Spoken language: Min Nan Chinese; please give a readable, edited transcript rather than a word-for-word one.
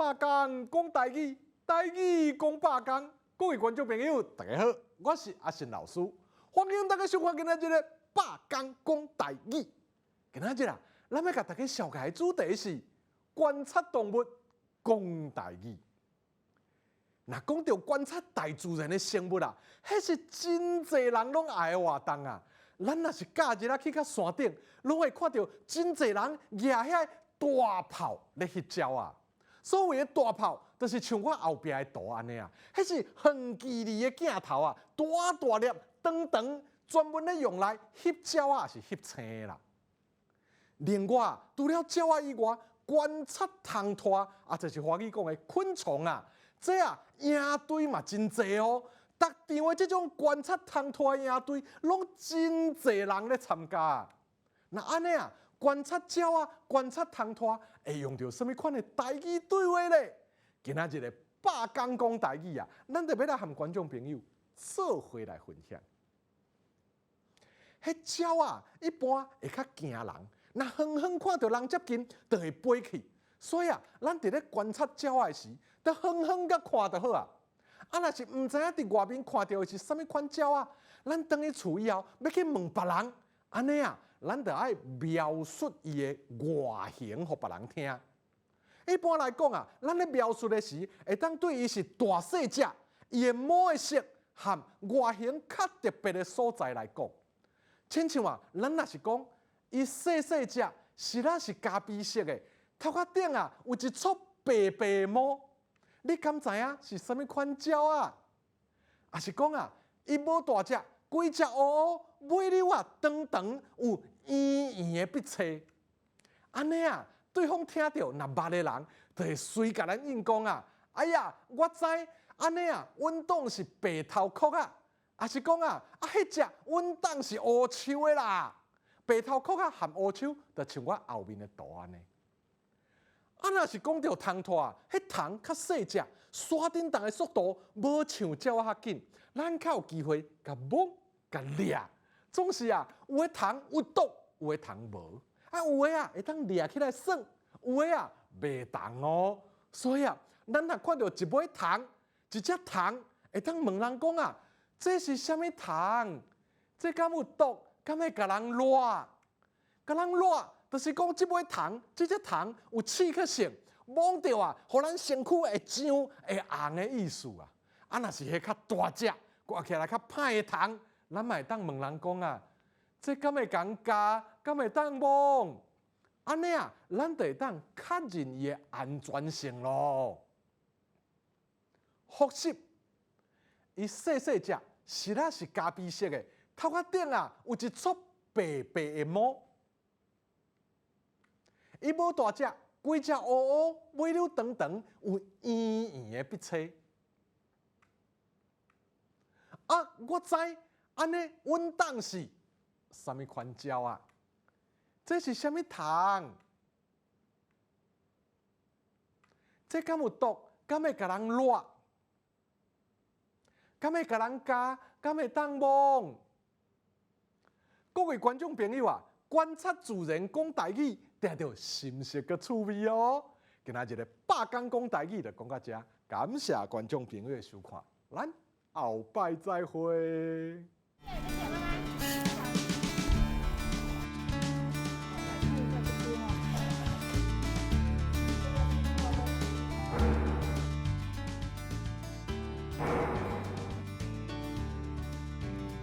百工講台語，台語講百工。各位觀眾朋友，大家好，我是阿信老師，歡迎大家收看今仔日的百工講台語。今仔日啊，咱欲共大家紹介的主題是觀察動物講台語。若講著觀察大自然的生物啊，彼是真濟人攏愛的活動啊。咱若是假日啊去到山頂，攏會看著真濟人舉彼個大炮咧翕照啊。所謂的大炮，就是像我後壁的圖按呢啊，彼是遠距離的鏡頭啊，大大粒、長長，專門咧用來翕鳥仔，抑是翕星啦。另外，除了鳥仔以外，觀察蟲豸，啊，就是華語講的昆蟲啊，這啊營隊嘛真濟哦。逐場的這種觀察蟲豸的營隊，攏真濟人咧參加。若按呢啊，觀察鳥仔、觀察蟲豸，會用著啥物款的台語對話咧？今仔日的百工講台語啊，咱就欲來和觀眾朋友做伙來分享。彼鳥仔一般會較驚人，若遠遠看著人接近，就會飛去。所以啊，咱佇咧觀察鳥仔的時，就遠遠共看就好啊。啊，若是毋知影佇外面看著的是啥物款鳥仔，咱轉去厝以後，欲去問別人，按呢啊，咱就愛描述伊的外形予別人聽。一般來講啊，咱咧描述的時，會當對伊是大細隻、伊的毛的色和外形較特別的所在來講。親像啊，咱若是講伊細細隻，實仔是咖啡色的，頭殼頂啊有一撮白白的毛，你敢知影是啥物款鳥仔？抑是講啊，伊無大隻，規隻烏烏，尾溜啊長長有圓圓的筆刺。按呢啊，對方聽著若捌的人，就會隨共咱應講啊，哎呀，我知，按呢啊，阮當是白頭鵠仔，抑是講啊，啊，彼隻阮當是烏鶖的啦。白頭鵠仔和烏鶖，就像我後面的圖按呢。啊，若是講著蟲豸啊，彼蟲較細隻，徙振動的速度無像鳥仔較緊，咱較有機會共摸、共掠。總是啊，有的蟲有毒，有的蟲無。啊，有的啊會當掠起來耍，有的啊袂當哦。所以啊，咱若看著一尾蟲，一隻蟲，會當問人講啊，這是啥物蟲？這敢有毒？敢會共人蹂？共人蹂，就是講這尾蟲，這隻蟲有刺激性，摸著啊，予咱身軀會脹會紅的意思啊。啊，若是彼較大隻，看起來較歹的蟲，咱嘛會當問人講啊，這敢會共咬？敢會當摸？按呢啊，咱就會當確認伊的安全性囉。複習，伊細細隻，實仔是咖啡色的，頭殼頂啊有一撮白白的毛。伊無大隻，規隻烏烏，尾溜長長，有圓圓的筆刺。啊，我知，按呢，阮當是啥物款鳥仔？這是啥物蟲？這敢有毒？敢會共人蹂？敢會共人咬？敢會當摸？各位觀眾朋友啊，觀察自然講台語，定著新鮮閣趣味哦。今仔日的百工講台語就講到遮，感謝觀眾朋友的收看，咱後擺再會。謝謝，拜拜。